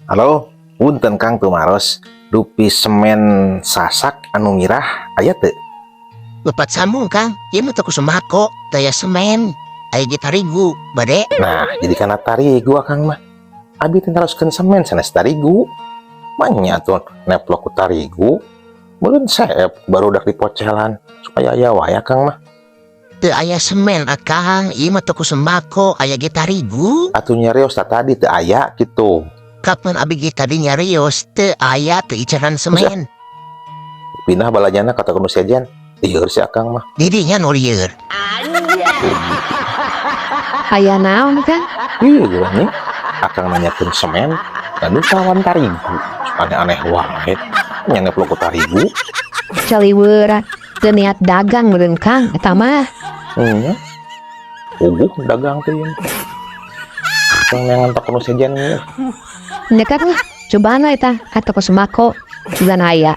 Halo, punten, Kang, tumaros. Dupi semen sasak anu mirah aya teu? Lepat sambung, Kang, ieu mah toko sembako, teu aya semen. Aya ge tarigu, bade? Nah, jadi kana tarigu akang mah. Abi teh naroskeun semen, sanes tarigu. Manya tuh neplok ku tarigu. Meureun seep barudak dipocelan supaya aya wae akang mah. Teu aya semen, akang, ieu mah toko sembako, aya ge tarigu. Atuh nyarios tah tadi teu aya gitu. Kapan abi ge tadi nyarios, teu aya, teu icaran semen. Pindah balajana ka toko nu sejen. Lieur si akang mah. Didinya nu lieur. Aya naon, Kang? Iya nih. Akang nanyakeun semen, lalu kawan tarigu. Aneh-aneh wae. Nya neplok ku tarigu. Caliweuran. Teu niat dagang meureun, Kang, eta mah. Nya. Puguh dagang teh ieu. Kang neangan toko nu sejen ieu. Nya, Kang lah, cobaan lah eta ka toko sembako. Sugan aya.